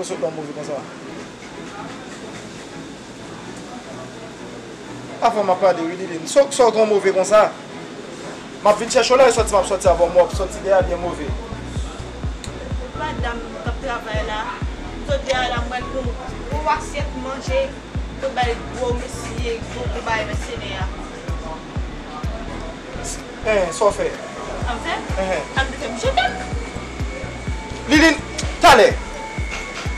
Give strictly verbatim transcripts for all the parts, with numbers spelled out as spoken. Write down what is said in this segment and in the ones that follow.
Ou sot nan move konsa. Avan m ap pale, wi, Liline. Sa w gen move konsa? M ap vin chèche w la, e sòti m ap sòti avè w, m w ap sòti dèyè byen move. Madanm k ap travay la, m sot dèyè la, m pral pran yon gwo asyèt manje pou bay gwo mesye, gwo, gwo bagay mèsenè a. Hein, sa w fè? Sa m fè? Hein. Sa m te fè, m jete l. Liline, talè,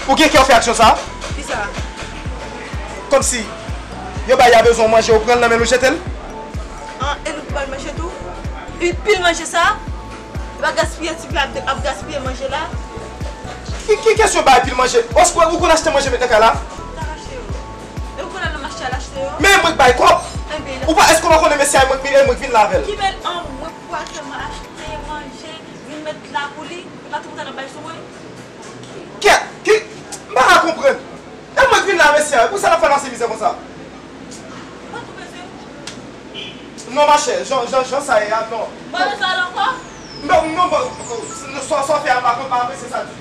ou gen kè w fè aksyon sa? Kisa? Kòmsi yon bagay a bezwen w manje, ou pran l nan men l, ou jete l? An, e nou pou ba l manje tou? Li pil manje sa? Li pa gaspiye, ti pye ap, ap gaspiye manje la? Ki, ki kesyon bay pil manje? Èske ou konn achte manje met nan kay la? M ta achte yo. E ou konn al nan mache al achte yo? Men e mwen k bay kòb. Enben, ou pa, èske ou pa konnen mesye a, e mwen, e mwen k vin la avè l? Ki bèl an mwen pou al fè mwen achte manje, vin met la pou li, e pa tou tan ap bay sou mwen? Kèt, ki, m pa ka konprann. E mwen k vin la, mesye a, pou sa n ap fè l pase mizè konsa? Mwen tou bezwen. Non, machè, jan, jan, jan sa ye a, non. Mwen bezwen al ankò? Non, non, bon, sa, sa w fè a, m pa, m pa apresye sa ditou.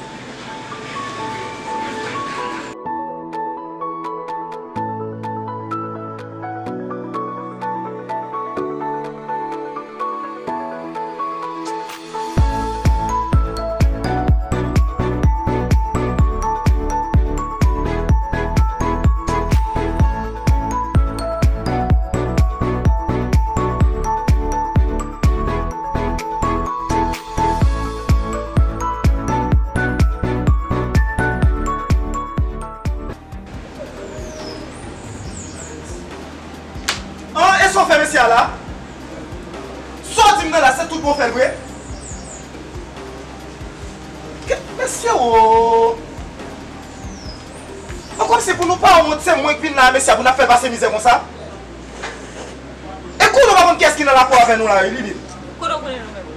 An, e sa w fè mesye a la? Sa w di m nan la, se tout bon fè l vre? Kèt mesye o! An, kòmsi pou nou pa wont, se mwen k vin la a, mesye a, pou n ap fè l pase mizè konsa? E konnen w pa konn kiyès ki nan lakou avè nou la, wi, Liline? Kote w konnen nou menm?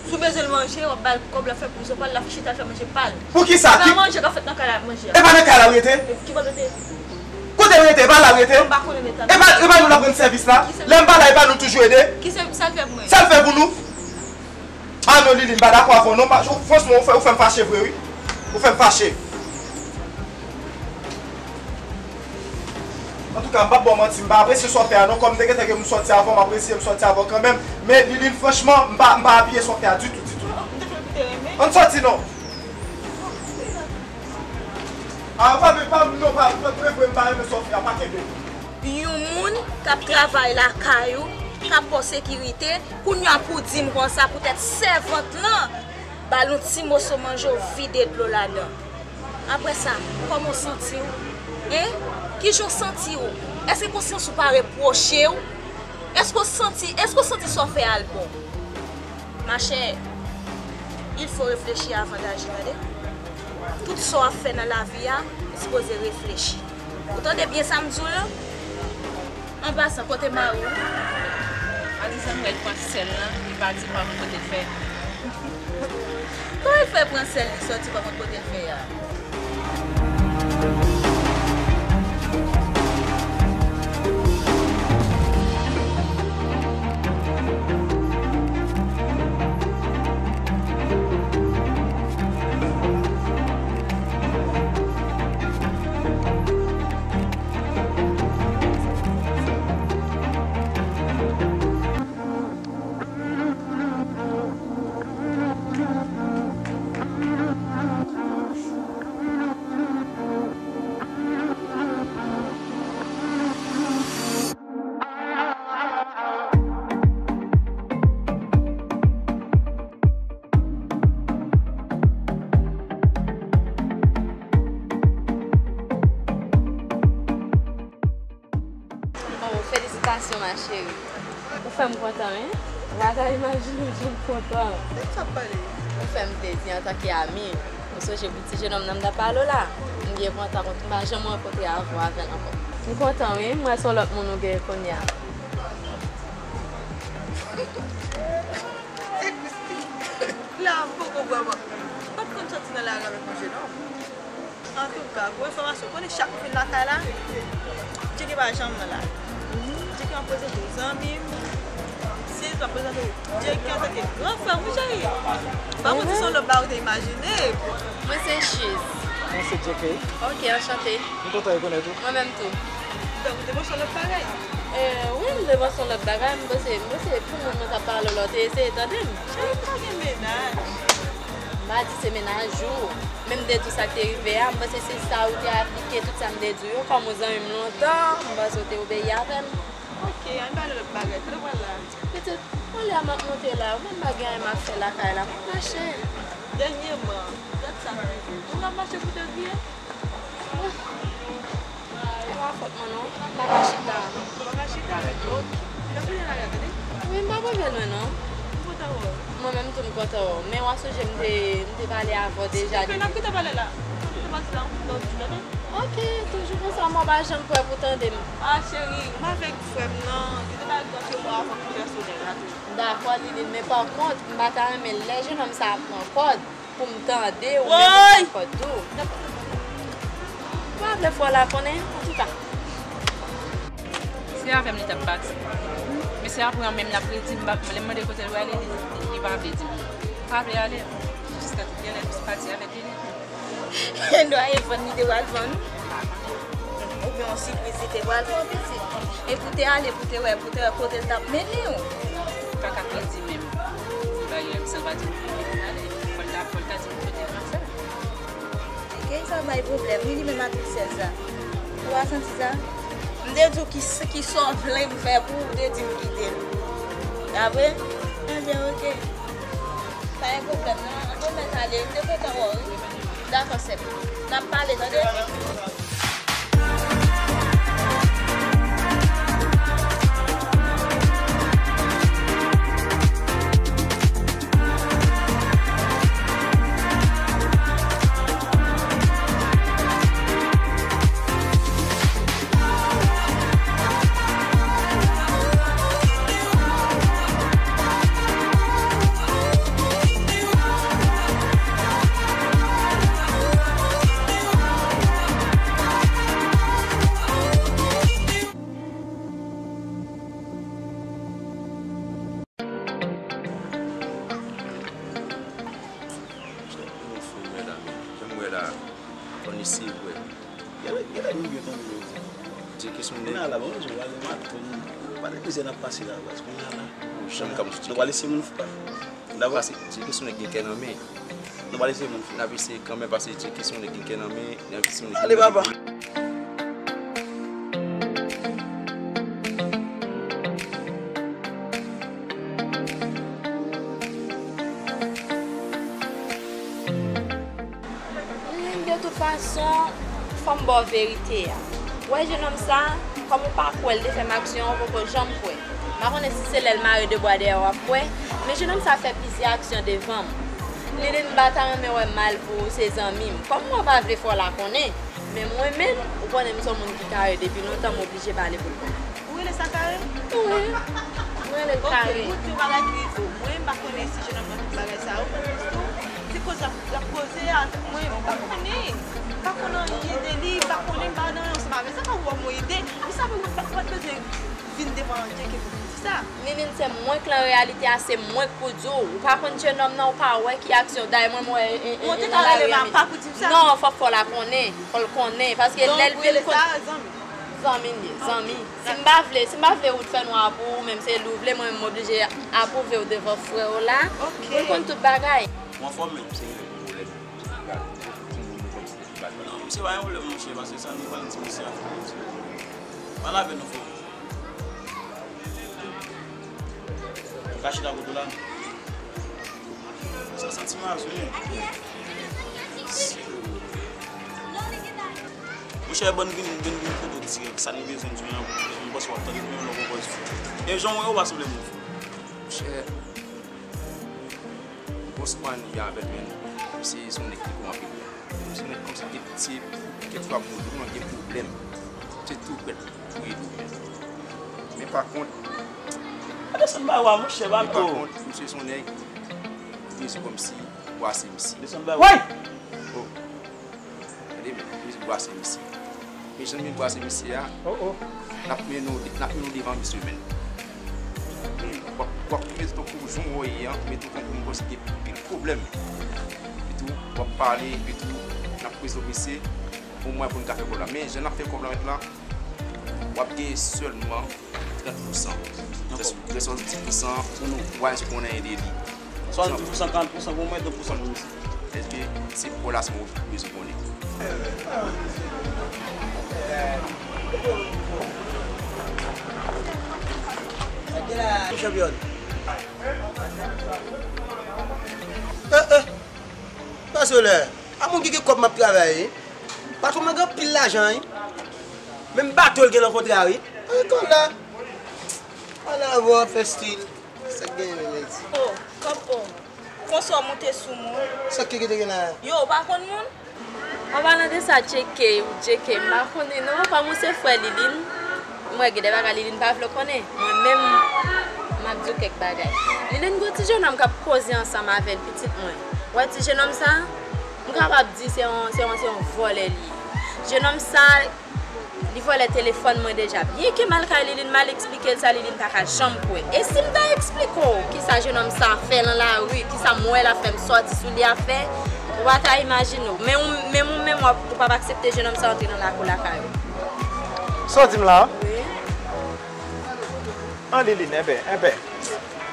Si w bezwen l manje, w ap ba l kòb, l ap fè prizon pa l, l ap chita, l fè manje pa l. Poukisa? Se pa manje k ap fèt nan kay la, manje a. E pa nan kay la w rete? E ki bò l rete? Kote l rete? E pa la w rete? M pa konnen leta. E pa, e pa nou l ap rann sèvis la? Lè m pa la, e pa nou l toujou ede? Ki sèvis sa l fè pou mwen? Sa l fè pou nou? A non, Liline, m pa dakò avè w non. Pa, franchman, ou fè, ou fè m fache vre, wi. Ou fè m fache. Antouka, m p ap ba w manti, m pa apresye sa w fè a non. Kòm m te gentan gen pou m sòti avè w, m apresye m sòti avè w kanmenm. Men, Liline, franchman, m pa, m pa apiye sa w fè a ditou, ditou. Ann sòti non. A, pa, men pa, non, pa, vre, vre, m pa renmen sa w fè a, pa kenbe. Yon moun k ap travay lakay ou, k ap ba w sekirite, kounye a pou w di m konsa poutèt sèvant lan ba l yon ti moso manje, w vide dlo ladan. Apre sa, kòman w santi w? Hein? Kijan w santi w? Èske konsyans ou pa repwoche w? Èske w santi, èske w santi sa w fè a l bon? Machè, il faut réfléchir avant d'agir, tande. Tout sa w ap fè nan lavi a, ou sipoze reflechi. Ou tande byen sa m di w lan? An pasan, kote mari w? Adizan m wè l pran sèl lan, li pa di m pa konn kote l fè. Kòman l fè pran sèl li sòti pa konn kote l fè a? Oh, felisitasyon, ma chérie. Ou fè m kontan, wi. Ou pa ka imajine jan m kontan. De ki sa w ap pale? Ou fè m plezi antanke ami. Ou sonje pou ti jenòm nan m t ap pale w la? M byen kontan, m pa janm rankontre avè w avè l ankò. M kontan, wi. M wè se yon lòt moun ou gen kounye a. La, m poko vrèman. M pa t konn sòti nan lari avèk yon jenòm. Antouka, pou enfòmasyon, konnen chak m fin lakay la, Djeki pa janm nan la. Djeki ap prezante w zanmi m. Se Sa prezante w direktè antanke gran frè m, wi cheri. Pa manti, se yon lòt bagay ou te imajine. Mwen se Chiz. Mwen se J K. Ok, anchante. M kontan rekonèt ou. Mwen menm tou. Donk, ou te panse yon lòt bagay? Eh, wi, m te panse yon lòt bagay. M panse, m panse pou moun mwen t ap pale w la, w te eseye tande m. Cheri, m pa gen mennaj. M pa di se mennaj ou. Men m te di w sa k te rive a. M panse se sa ou te aplike, tout sa m te di w yo. Kòm ou zanmi m lontan, m panse w te obeyi avè m. Ok, ann pale lòt bagay. Kote w pral la? Pitit, mwen lè a m ap monte la, ou menm pa gen anyen m ap fè lakay la, m ap mache. Dènyèman, gad sa k rive. Ou nan mache pou te griye? Se pa fòt mwen non, m pa ka chita. Ou pa ka chita? Ok. Nan kounye a la, tande? Wi, m pa pral byen lwen non. M kontan wè w. Mwen menm tou m kontan wè w. Men w a sonje m te, m te pale avè w deja. N ap kite pale la. N ap kite pale la, nan ti tande. Ok, toujou konsa, mwen pa janm prè pou tande m. Ah, cheri, m avèk frè m nan, li te pale antre mwen avè w pou pèsonèl la tou. Dakò, Liline, men pa kont, m pa ta renmen lè jenòm sa a pran kòd pou m tande ou menm ou pran kòd tou. M pa vle fè w la konnen, antouka. Se avè m li t ap pati. Men se apre an menm l ap redi m, lè m mande l kote l prale, li, li pa vle di m. Pa vle ale. Jiskaske genlè l pati avèk li. Dwa e vann li te pral vann ou? Oubyen yon sipriz li te pral fè w, pitit? E pou te ale, pou te wè, pou te wè kote l t ap mennen w? Li pa ka predi menm. Dayè, m santi m pa di m pou l ale. Fò l ta, fò l ta di m kote l pral fè. Gen sa bay pwoblèm, li, li menm ak Sèl sa. Ou pa santi sa? M te di w ki, ki sa w vle m fè pou ou, ou te di m kite l. Pa vre? Ebyen, ok. Pa gen pwoblèm, non. An, bon, mèt ale, m te kontan wè w, wi. Dakò, sè m. N ap pale, tande? Jan m wè la, jan m wè la, konn isi vre. Genlè, genlè nou gen tann yo. Ti kesyon de. Kounye a la, bon, nou pral gen maton. Pa de mizè n ap pase la, baz. Kounye a la. Jan m kòm ti. Nou pral isi moun fou la. Dakò? Pase ti kesyon de gen kè nan men. Nou pral isi moun fou. N ap isi kanmenm pase ti kesyon de gen kè nan men. N ap isi moun fou. Ale, papa. Hmm, de tout fason, fò m ba w verite a. Ou wè jenòm sa, kòm ou pa kwè l te fè m aksyon an, ou poko janm kwè. M pa konnen si se lè l mare de bwa dèyè w ap kwè, men jenòm sa fè plizyè aksyon devan m. Li di m pa ta renmen wè m mal pou ou, se zanmi m. Kòm mwen pa vle fè w la konnen, men mwen menm, ou konnen m se yon moun ki kare depi lontan, m oblije pale pou l konnen. Ou rele sa kare? Wi. Mwen rele l kare. Ok, goute yon bagay ki rive w. Mwen, m pa konnen si jenòm nan tout bagay sa yo. Tou, se koze l ap, l ap koze a, mwen, m pa konnen. M pa konn anyen de li, m pa konnen, m pa nan ansanm avè l. Sa ka wè m yon ide, ou sa pa, pa, pa bezwen vin devan J K pou di sa. Ninin, se mwen k lan reyalite a, se mwen k pou di w. Ou pa konn jenòm nan, ou pa wè ki aksyon. Dayè, mwen, mwen, e, e, e, nan lari a, pa pou di m sa. Non, fòk fò l a konnen. Fò l konnen. Paske lè l vin kote. Zanmi l ye, zanmi. Si m pa vle, si m pa vle ou t fè nwa pou ou, menm se li w vle, mwen menm m oblije apwouve w devan frè w la, pou l konn tout bagay. Ou anfòm menm, se yon pwoblèm. Non, misye pa gen pwoblèm, monchè, paske sa nou pa di misye a fè misye. Pale avè nou, frè. Ou ka chita kote w la. Sa santi m a zwen. Monchè, bann vin, vin, vin kote w dirèk. Sa n bezwen di w la, m panse w ap tande, men lè w konprann. E jan w wè, ou pa sanble moun. Monchè, bòs mwen li avè l, men se, se yon nèg ki bon anpil. Se yon nèg kòmsi gen, se kèk fwa moun, moun gen pwoblèm. Se tou prèt pou ede w. Men pa kont, pa desann ba w a, monchè, ba m to. Men pa kont, misye se yon nèg, misye se kòmsi bwase misye. Desann ba w. Woy! Oh. Tande, men, misye bwase misye. Men jan misye bwase misye a, oh, oh, n ap mennen w, n ap mennen w devan misye, men. w ap, w ap mete tankou jan w ye an, mete w tankou yon bòs ki gen pil pwoblèm. Epitou, w ap pale, epitou, n ap prezone misye, omwen pou n ka fè kòb la. Men, jan n ap fè kòb la mentnan, w ap gen sèlman trant pousan. Rès, rès swasanndis pousan, ou pa bezwen konn anyen de li. Swasanndis pousan, karant pousan pou mwen, de pousan pou misye. Èske se kòb la sèlman ou bezwen konnen? Chanpyòn. Eh, eh. Pase w la. A moun ki gen kòb m ap travay, wi. Patwon mwen gen anpil lajan, wi. Menm bato l gen nan kontra, wi. Ann kòb la. Ala vwa fè stil. Sa k genyen menm, Edi? Oh, kòb, oh. Konsa w monte sou moun. Sa k te gen la? Yo, ou pa konn moun? An palan de sa, J K ou J K, m pa konnen non, kòm ou se frè Liline, m wè gen de bagay Liline pa vle konnen. Mwen menm, m ap di w kèk bagay. Liline, gen yon ti jennonm k ap koze ansanm avè l, pitit mwen. Ou wè ti jennonm sa? M kapab di se yon, se yon, se yon vòlè li ye. Jennonm sa, li vòlè telefòn mwen deja. Byenke m al kay Liline, m al eksplike l sa, Liline pa ka janm kwè. E si m ta eksplike w kisa jennonm sa fè nan lari, kisa m wè l ap fè, m sòti sou li ap fè, ou pa ta imajine w. Men ou, menm ou menm, w ap, ou p ap aksepte jennonm sa antre nan lakou lakay ou. Sa w di m la a? Wi. An Liline, enben, enben.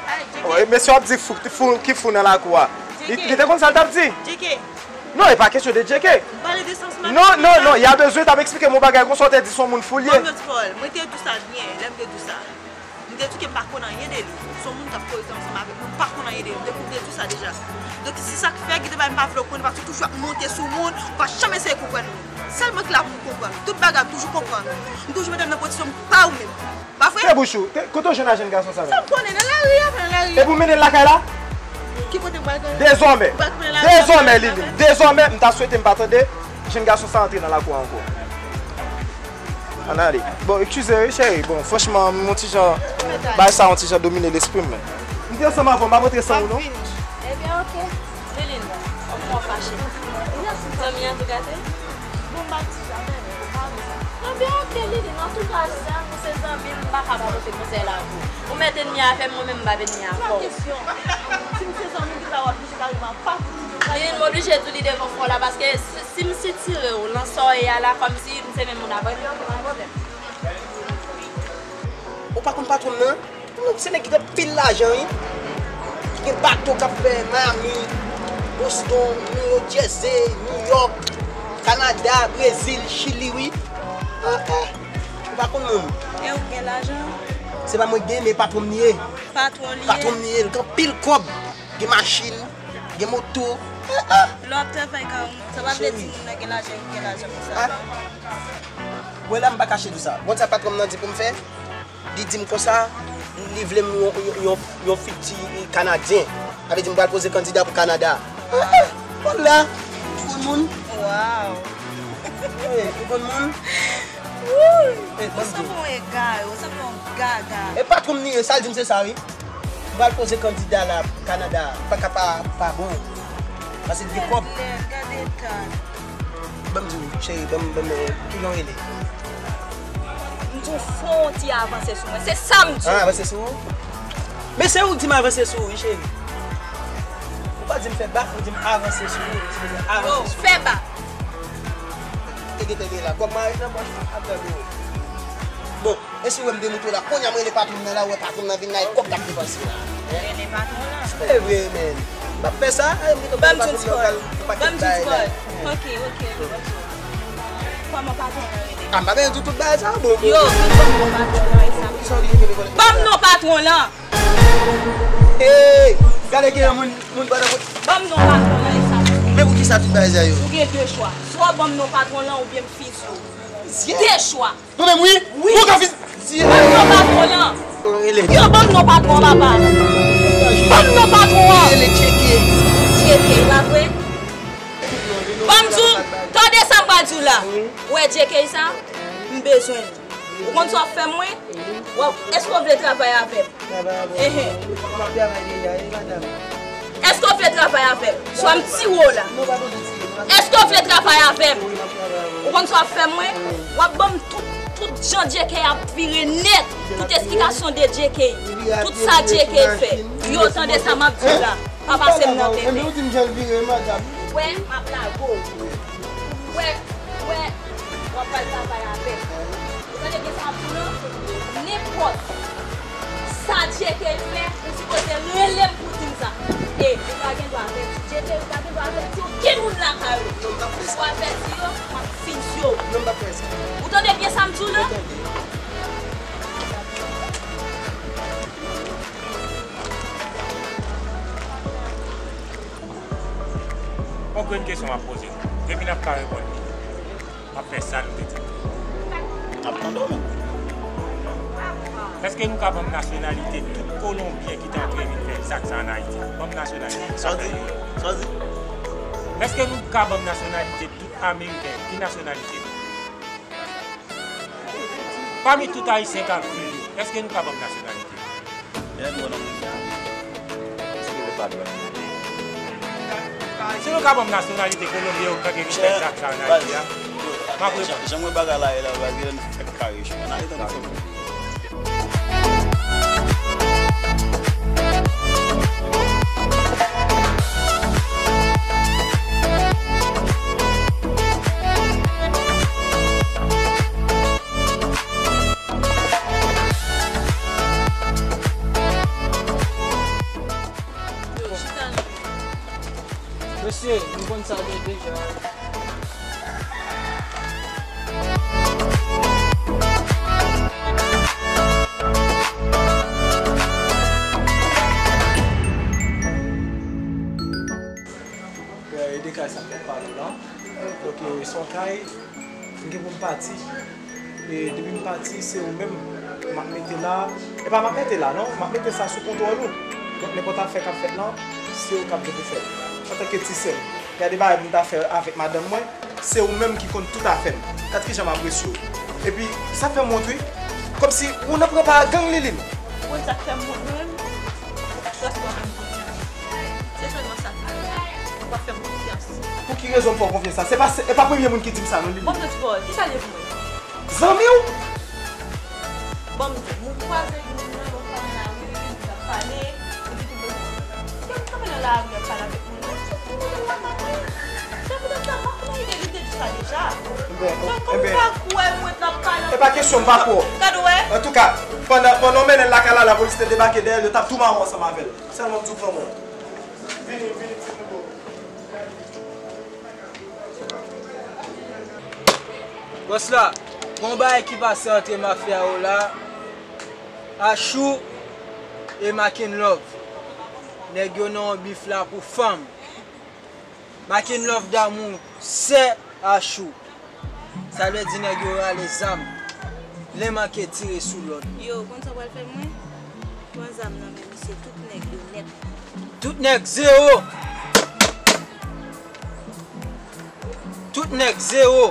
Ay, J K. Wi, mesye ap di fou, fou, ki fou nan lakou a. Li, J K. Li te konn sa l t ap di. J K. Non, e pa kesyon de J K. M pale de sans m ap Non, non, non, y a bezwen t ap eksplike m yon bagay konsa, w te di se yon moun fou l ye. Bon, m te di w, mwen te di w sa byen, lè m te di w sa. M te di w ke m pa konn anyen de li. Se yon moun k ap koze ansanm avèk mwen, m pa konn anyen de li. M te, m te di w sa deja. Donk, se sa k fè, gen de bagay m pa vle w konnen, paske w toujou ap monte sou moun, ou pa janm eseye konprann moun. Sèl mwen ki la pou m konprann. Tout bagay, m toujou konprann ou. M toujou mete m nan pozisyon pa ou menm. Pa vre? Fè bouch ou. Te, kote w jwenn a jèn gason sa menm? Sa m konnen, nan lari a, nan lari a. Epi w mennen l lakay la? Ki kote m pral konnen? Dezòmè. M pral konnen lakay la. Dezòmè, Liline. Dezòmè, m ta swete m pa tande jèn gason sa antre nan lakou a ankò. Ann ale. Bon, eskize wi, cheri. Bon, franchman, m yon ti jan, bagay sa yon ti jan domine lespri m, men. M te ansanm avè w, m pa montre san ou, non. Ebyen, oke. Liline, kòman w fache? Zanmi an tou gate? Bon, m pa di sa, men, ou pa wè sa. Ebyen, oke, Liline, antoulka, sa, nou se zanmi, m pa ka pa pote konsèy la pou ou. Ou mèt ennmi avè m, mwen menm, m p ap ennmi avè w. Sa kesyon. Si m se zanmi, m te ka w ap bouche kare m a pa pou di. Liline, m oblije di w li devan fò la, paske si, si m sitire w nan sa w ye a la, kòmsi m se menm moun avè w, ebyen, oke, pa gen pwoblèm. Ou pa konn patwon m nan? Se nèg ki gen anpil lajan, wi. Ki gen bato k ap fè Miami, Boston, New Jersey, New York, Kanada, Brezil, Chili, wi. Ah, ah. Ou pa konn moun. E ou gen lajan? Se pa mwen k gen, men patwon m li ye. Patwon li ye? Patwon m li ye. L gen anpil kòb. Gen machin, gen moto. Ah, ah. Lè w ap travay ka, sa pa vle di moun nan gen lajan, gen lajan konsa, non. Wè la, m pa kache di w sa. Bon, sa patwon m nan di pou m fè? Li di m konsa, li vle m yon, yon, yon, yon fiti Kanadyen. Sa vle di m pral poze kandida pou Kanada. Konn la, ou konn moun? Waw. Wi, ou konn moun? Wouy! Ou sanble yon egare, ou sanble yon gaga. E patwon m li ye, sa l di m se sa, wi. M pral poze kandida la pou Kanada. Pa ka pa, pa bon. Paske l gen kòb. Gade eta l. Ban m di w, cheri, ban m, ban m, eh, kijan w rele? M di w fò w ti avanse sou mwen. Se sa m di w. Ah, avanse sou ou? Men se ou k di m avanse sou ou, wi, cheri. Ou pa di m fè bak, ou di m avanse sou ou, ou di m avanse sou ou. Yo, fè bak. Te gentan gen la. Kòb mare nan pòch, ap gade w. Bon, e si w wè m demonte w la, kounye a m rele patwon m nan la, ou wè patwon m nan vin la, e kòb l ap depanse la. Rele patwon lan. Se vre, men. M p ap fè sa, e m gentan pale patwon m nan, ou pral yon pakèt bagay la. Ban m di w ti kòl. Ok, ok, ok, ok. Kòman patwon lan rele? A, m pa bezwen di w tout bagay sa, bon, bon. Yo, kòman patwon lan, e sa? Kisa w di, rele patwon lan? Ban m non patwon lan! Hey! Gade ki moun, moun pandan kote. Ban m non patwon lan, e sa? Men poukisa tout bagay sa yo? Ou gen de chwa. Swa w ban m non patwon lan oubyen m fizye w. Fizye? De chwa. Mwen menm, wi. Wi. Ou ka fizye. Ban m non patwon lan. Yo, ban m non patwon, papa. Ban m non patwon an. Rele J K. J K, pa vre? Ban m di w, tande sa m pral di w la. Ou wè J K sa? M bezwen l. Ou konn sa w ap fè mwen? W ap, èske w vle travay avè m? Travay avè m. Enhen. M ap travay deja, wi, madanm. Èske w vle travay avè m? Swa m tire w la. Non, pa bezwen tire m. Èske w vle travay avè m? Wi, m ap travay avè w. Ou konn sa w ap fè mwen? Wi. W ap ban m tout, Tout jan J K ap vire nèt, tout esplikasyon de J K, tout sa J K fè. Yo, tande sa m ap di w la. Pa pase m nan tenten. Ou wè, m ap lage w. Ou wè, ou wè, w ap pral travay avè m. Ou tande byen sa m ap di w lan? Nenpòt sa J K fè, ou sipoze rele m pou di m sa. E, ou pa gen dwa avèti J K, ou pa gen dwa avèti okenn moun lakay ou. Ou avèti yo, m ap fizye w. Ou tande byen sa m di w lan? Yon grenn kesyon m ap poze nou. Depi n ap ka reponn li, n ap fè sa nou te di. N ap tande w menm. Èske nou ka ban m nasyonalite tout Kolonbyen ki te antre vin fè zak sa ann Ayiti? Ban m nasyonalite. Sa w di? Sa w di? Èske nou ka ban m nasyonalite tout Ameriken? Ki nasyonalite nou? Pami tout Ayisyen k ap viv yo, èske nou ka ban m nasyonalite? Lè nou wè nan moun sa, èske yo pa dwèt? Si nou ka ban m nasyonalite Kolonbyen yo, k ap vin fè zak sa ann Ayiti a, m ap reponn. Jan, jan m wè bagay la ye la, bagay la fèk kare chou. Ann ale tande fò. Mesye, nou konn sa de deja. E de kay sa k ap pale la. Donk, e, se yon kay, m gen pou m pati. E depi m pati, se ou menm m ap mete la. E pa m ap mete la, non. M ap mete sa sou kontwòl ou. Donk, nenpòt afè k ap fèt lan, se ou k ap gen pou fè l. Antanke ti sè m, gade bagay pou m ta fè avèk madanm mwen, se ou menm ki konn tout afè m. Gad kijan m apresye w. Epi, sa fè m wont, wi. Kòmsi ou nan pran pa gang, Liline. Ou konn sa k fè m wont mwen menm? Paske w ap fè m konfyans. Se sèlman sa k fè m. Ou pa fè m konfyans. Pou ki rezon m fè w konfyans sa? Se pa, se, e pa premye moun ki di m sa, non, Liline. Bon, mwen ti pawòl, kisa l ye pou mwen? Zanmi w? Bon, m di, mwen kwaze yon moun nan, mwen kwaze nan lari, li ap pale, li di tout moun, ke m kanpe nan lari, ap pale avèk moun nan, se pou mwen la, m ap pale. Se poutèt sa, m ap pran ide, lide di sa deja. Donk, kòm m pa kwè, mwen t ap pale. E pa kesyon m pa kwè w. Gad ou wè. Antouka, pandan, pandan w mennen l lakay la, lapolis te debake dèyè l, yo t ap tou mare w ansanm avè l. Sèlman m di w pran mwen. Vini, vini, ti bobo. Bòs la, gon bagay ki pase antre mafya yo la, Achou e Makenlove. Nèg yo nan yon bif la pou fanm. Makenlove damou sè Achou. Sa vle di nèg yo rale zam. Len manke tire sou lòt. Yo, konn sa w pral fè mwen? Pran zam nan men misye, tout nèg yo nèt. Tout nèg zewo. Tout nèg zewo.